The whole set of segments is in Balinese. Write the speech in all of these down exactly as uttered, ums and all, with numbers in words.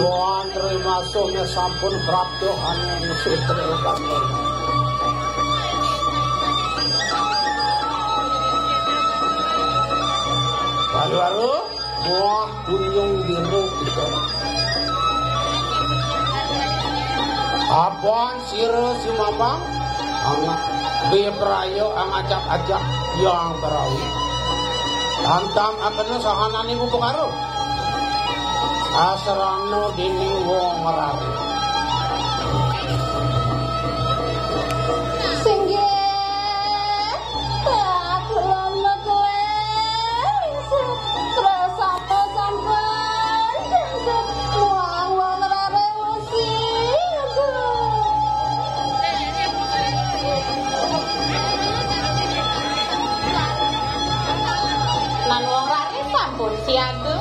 Wah, terima kasih sampun prapta aning sutri upacara. Walu-walu, wah, kunyung biru kita. Apaan sira sumambang? Angak bepraya angajak-ajak yang berawi. Tantang akena sahanane upakara. Asrana dening wong rare. Singgih, aku lama kowe. Terus apa sampean? Wong-wong rare wesi. Nan wong rare sampun siaga.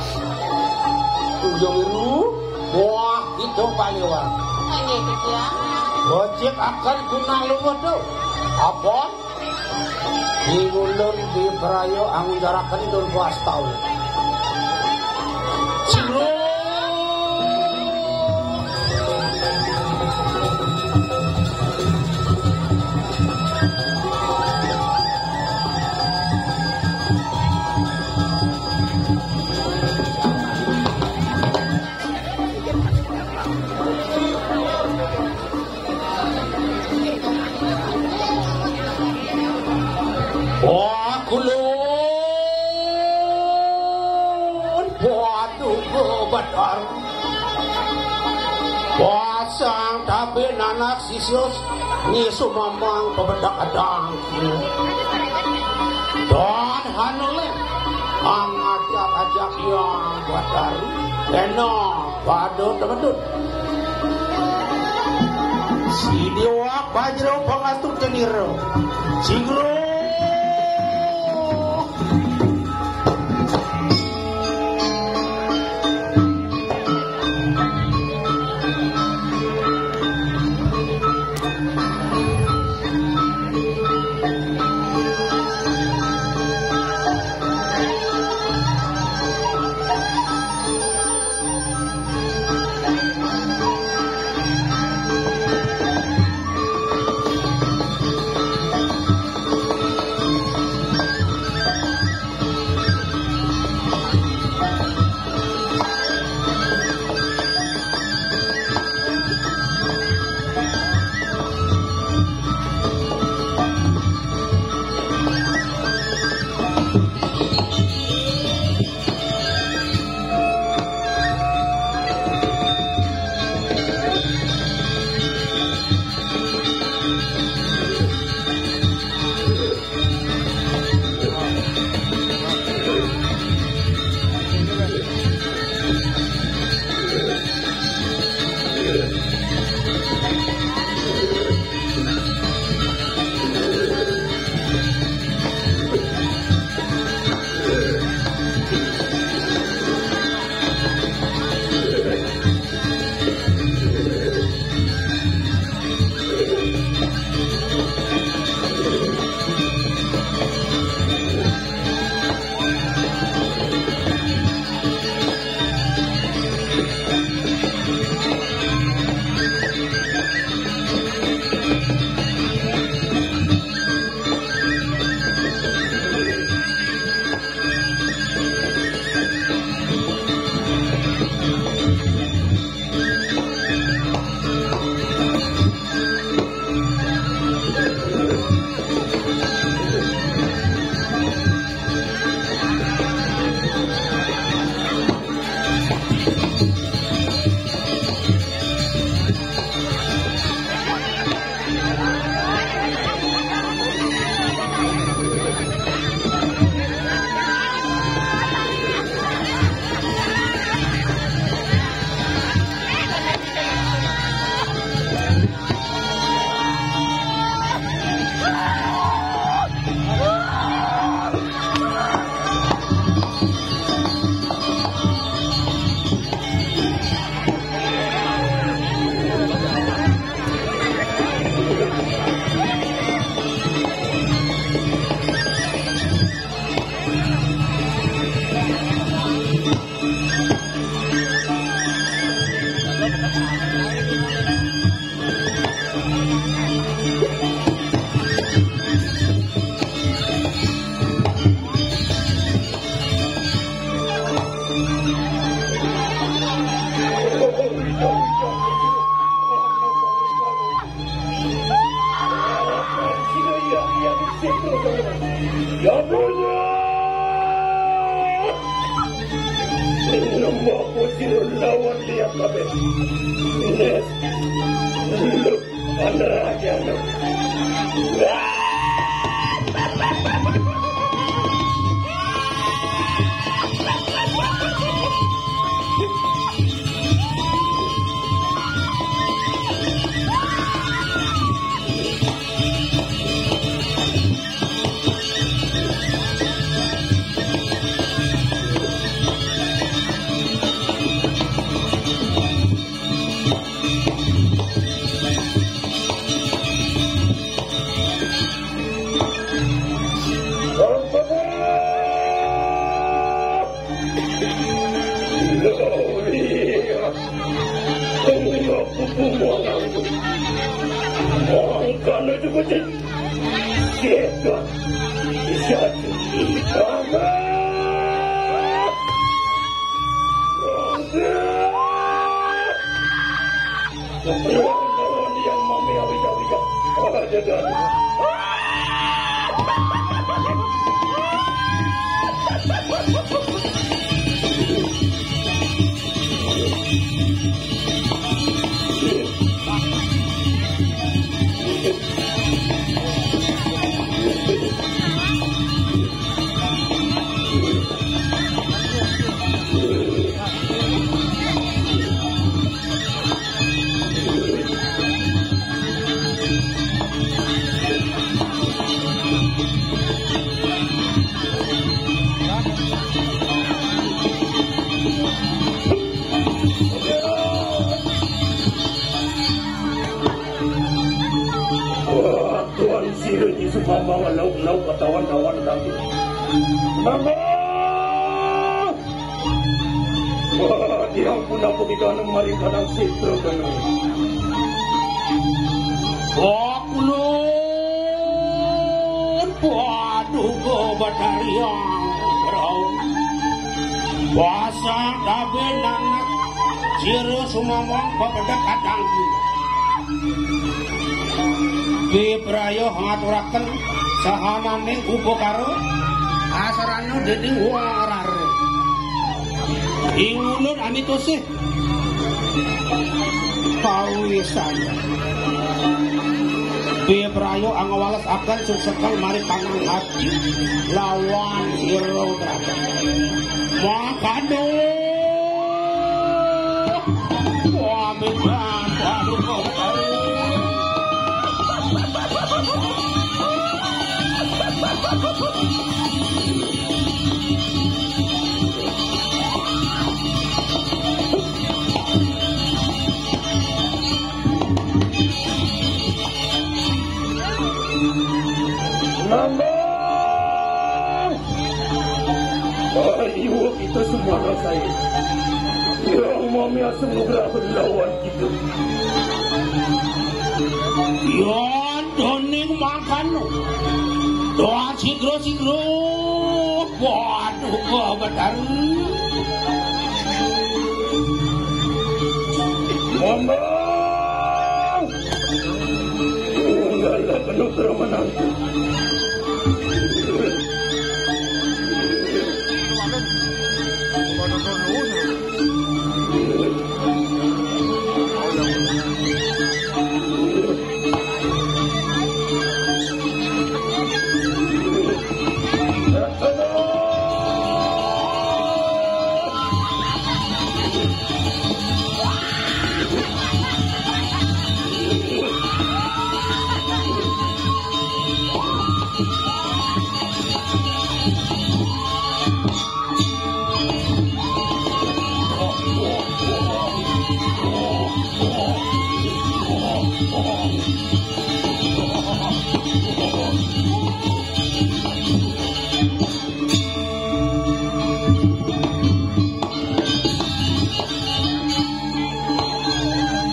Tunjung Iru, wah, itu paliwat. Nggih, Gusti. Gojek akan guna luwet, tuh. Apa? Di ulun di Prayo angunjaraken dun puas taun. Siro. Wah, kulun. Waduh, bebetar. Pasang tabe nanak sisius ngisu mamang pebedak adang. Dan hanule angajak-ajak yang batar. Eno pada temedut. Si Dewa Bajra Pangatur Tenira. Singro. Ya punya. Nembok kucil lawan dia kabeh. Nes. Lu panerajan. Mangkana juga cek. Seta. Satu. Mama. Mama. Lawan yang mami awija-wija. Ada, ada. Tuan sira ni sumama lauk-lauk katawan-tawan kami. Mama! Wah, tiang pun apa kita nang mari kanang sitra kanang. Wakulun, waduh, go batariang, bro. Pasang tabe nanak, sira sumamang pepedek kadang. Biprayo ngaturaken sahananing upakara asarana dening wong rare. Ing ulun amitosih kawisan. Biprayo angawales akan suksekel mari tanang hati lawan sira, Brata. Makado. Wah, beban. Waduh, kok. Nambang! Ayo kita semua rasai. Yang mami asem nugraha lawan kita. Yan doning mangkano. Doa sigro-sigro. Waduh, kok betar. Mambang! Unggal penuh keremenanku.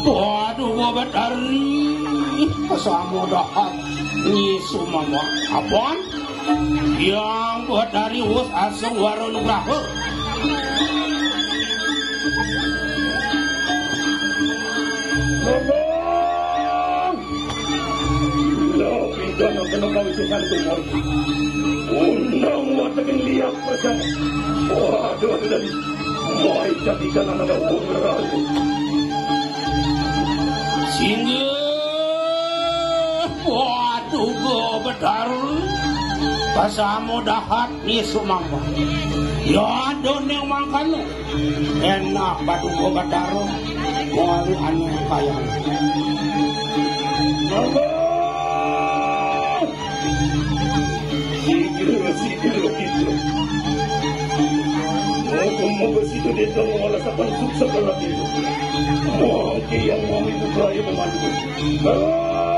Waduh, Babatari, kesamudahan nyisu mama. Apaan? Yang Babatari wus asung waro nugraha. Ngomong! Lo Kana kena kau itu kan tu mau. Undang watakin liak percaya. Waduh, aduh, aduh. Mai jadi jalan ada umur. Singgih, waduh, go betar. Pasamu dahat ni sumamba. Ya, ada yang mangkanu. Enak batu gua bataro. Mau anu kaya. Mangga. Sigera, sigera kita. Moga-moga situ dia tahu malah sapan suksa kalau itu. Mungkin yang mau itu beraya memandu. Ah!